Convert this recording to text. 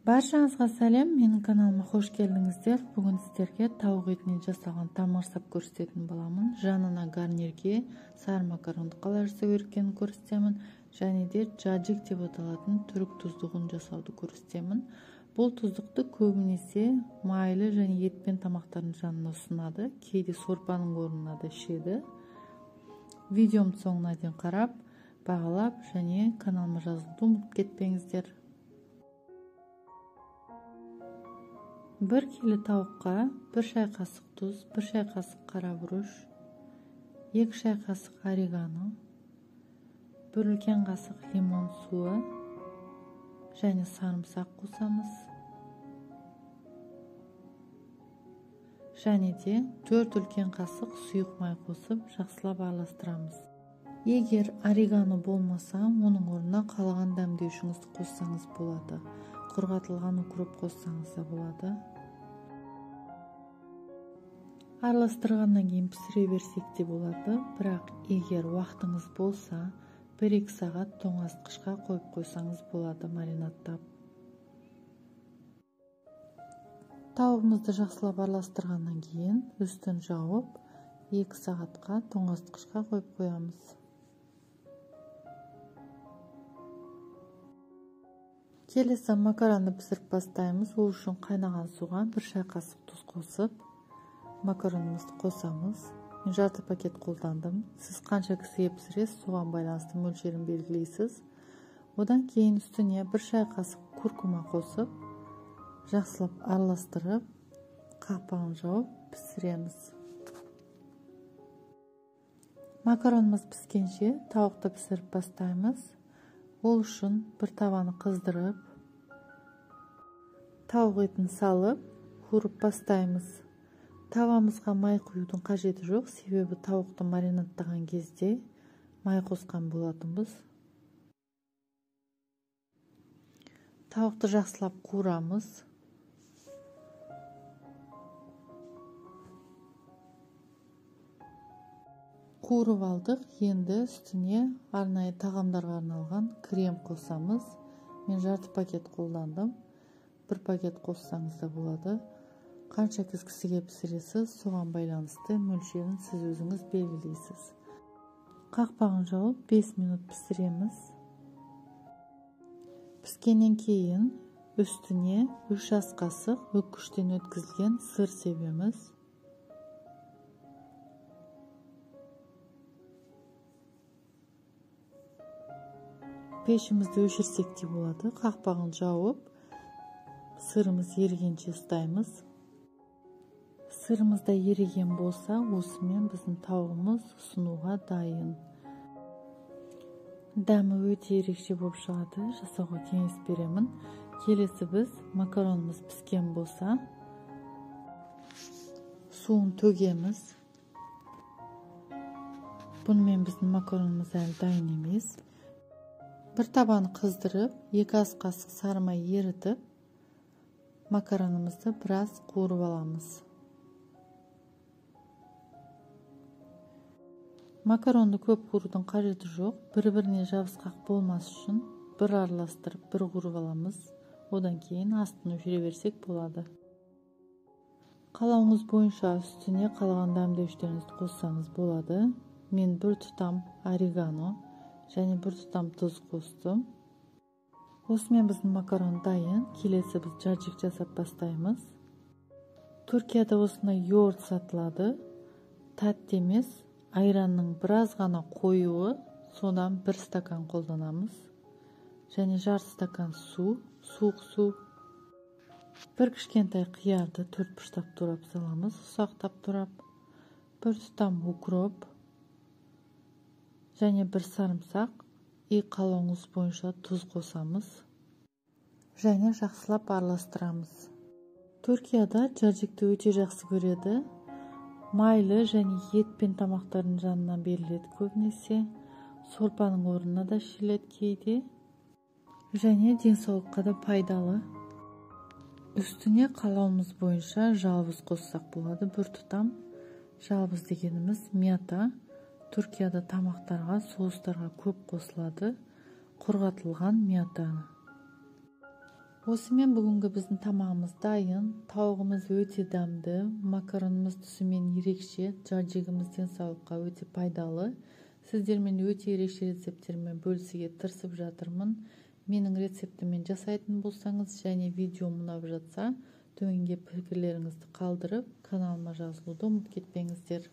Баршаңызға сәлем, менің каналыма қош келдіңіздер. Бүгін сіздерге тауық етінен жасалған тамақ жасап көрсететін боламын. Жанына гарнирге сары макаронды қалай жасау керек екенін көрсетемін. Және де джаджик деп аталатын түрік тұздығын жасауды көрсетемін. Бұл тұздықты көбінесе майлы және етпен тамақтардың жанына ұсынады. Кейде сорпаның орнына да ішеді. Видеомды соңына дейін қарап, бағалап және каналыма жазылуды ұмытып кетпеңіздер. 1 келі тауыққа 1 шай қасық тұз, 1 шай қасық қара бұрыш, 2 шай қасық орегано, 1 үлкен қасық лимон суы және сарымсақ қосамыз. Және де 4 үлкен қасық сұйық май қосып жақсылап араластырамыз. Егер орегано болмаса, оның орнына қалаған дәмдеушіңізді қоссаңыз болады. Құрғатылған укроп қоссаңыз да болады. Араластырғаннан кейін пісіре берсек те болады, бірақ егер уақытыңыз болса, 1-2 сағат тоңазытқышқа қойып қойсаңыз болады маринадтап. Тауығымызды жақсылап араластырғаннан кейін үстін жауып, 2 сағатқа тоңазытқышқа қойып қоямыз. Келесі макаронды пісіріп бастаймыз. Ол үшін қайнаған суға 1 шай қасық тұз қосып, макаронымызды қосамыз. Мен жарты пакет қолдандым. Сіз қанша кісіге пісіресіз, соған байланысты мөлшерін белгілейсіз. Одан кейін үстіне 1 шай қасық куркума қосып, жақсылап араластырып, қақпағын жауып пісіреміз. Макаронымыз піскенше тауықты пісіріп бастаймыз. Ол үшін бір табаны қыздырып, тауық етін салып, қуырып бастаймыз. Табамызға май құюдың қажеті жоқ, себебі тауықты маринадтаған кезде май қосқан болатынбыз. Тауықты жақсылап қуырамыз. Қуырып алдық, енді үстіне арнайы тағамдарға арналған крем қосамыз. Мен жарты пакет қолдандым. 1 пакет қоссаңыз да болады. Қанша кісіге пісіресіз, соған байланысты мөлшерін сіз өзіңіз белгілейсіз. Қақпағын жауып 5 минут пісіреміз. Піскеннен кейін үстіне 3 ас қасық үккіштен өткізілген сыр себеміз. Пешімізді өшірсек те болады. Қақпағын жауып, сырымыз ерігенше ұстаймыз. Сырымыз да еріген болса, осымен біздің тауығымыз ұсынуға дайын. Дәмі өте ерекше болып шығады, жасауға кеңес беремін. Келесі біз макаронымыз піскен болса, суын төгеміз. Бұнымен біздің макаронымыз әлі дайын емес. Бір табаны қыздырып, 2 ас қасық сары май ерітіп, макаронымызды біраз қуырып аламыз. Макаронды көп қуырудың қажеті жоқ, бір-біріне жабысқақ болмас үшін бір араластырып, бір қуырып аламыз. Одан кейін астын өшіре берсек болады. Қалауыңыз бойынша үстіне қалаған дәмдеуіштеріңізді қоссаңыз болады. Мен 1 тұтам орегано және 1 тұтам тұз қостым. Осымен біздің макарон дайын. Келесі біз джаджик жасап бастаймыз. Түркияда осындай йогурт сатылады. Тәтті емес, айранның біраз ғана қоюы, содан 1 стакан қолданамыз. Және жарты стакан су, суық су. 1 кішкентай қиярды 4 бұрыштап турап саламыз, ұсақтап турап. 1 тұтам укроп және 1 сарымсақ, и қалауыңыз бойынша тұз қосамыз. Және жақсылап араластырамыз. Түркияда джаджикті өте жақсы көреді. Майлы және етпен тамақтардың жанына беріледі көбінесе. Сорпаның орнына да ішіледі кейде. Және денсаулыққа да пайдалы. Үстіне қалауымыз бойынша жалбыз қоссақ болады. 1 тұтам жалбыз дегеніміз мята. Түркияда тамақтарға, соустарға көп қосылады. Құрғатылған мята. Осымен бүгінгі біздің тамағымыз дайын. Тауығымыз өте дәмді, макаронымыз түсімен ерекше, джаджигіміз денсаулыққа өте пайдалы. Сіздермен өте ерекше рецепттермен бөлісуге тырысып жатырмын. Менің рецептіммен жасайтын болсаңыз және видеом ұнап жатса, төменге пікірлеріңізді қалдырып, каналыма жазылуды ұмытып кетпеңіздер.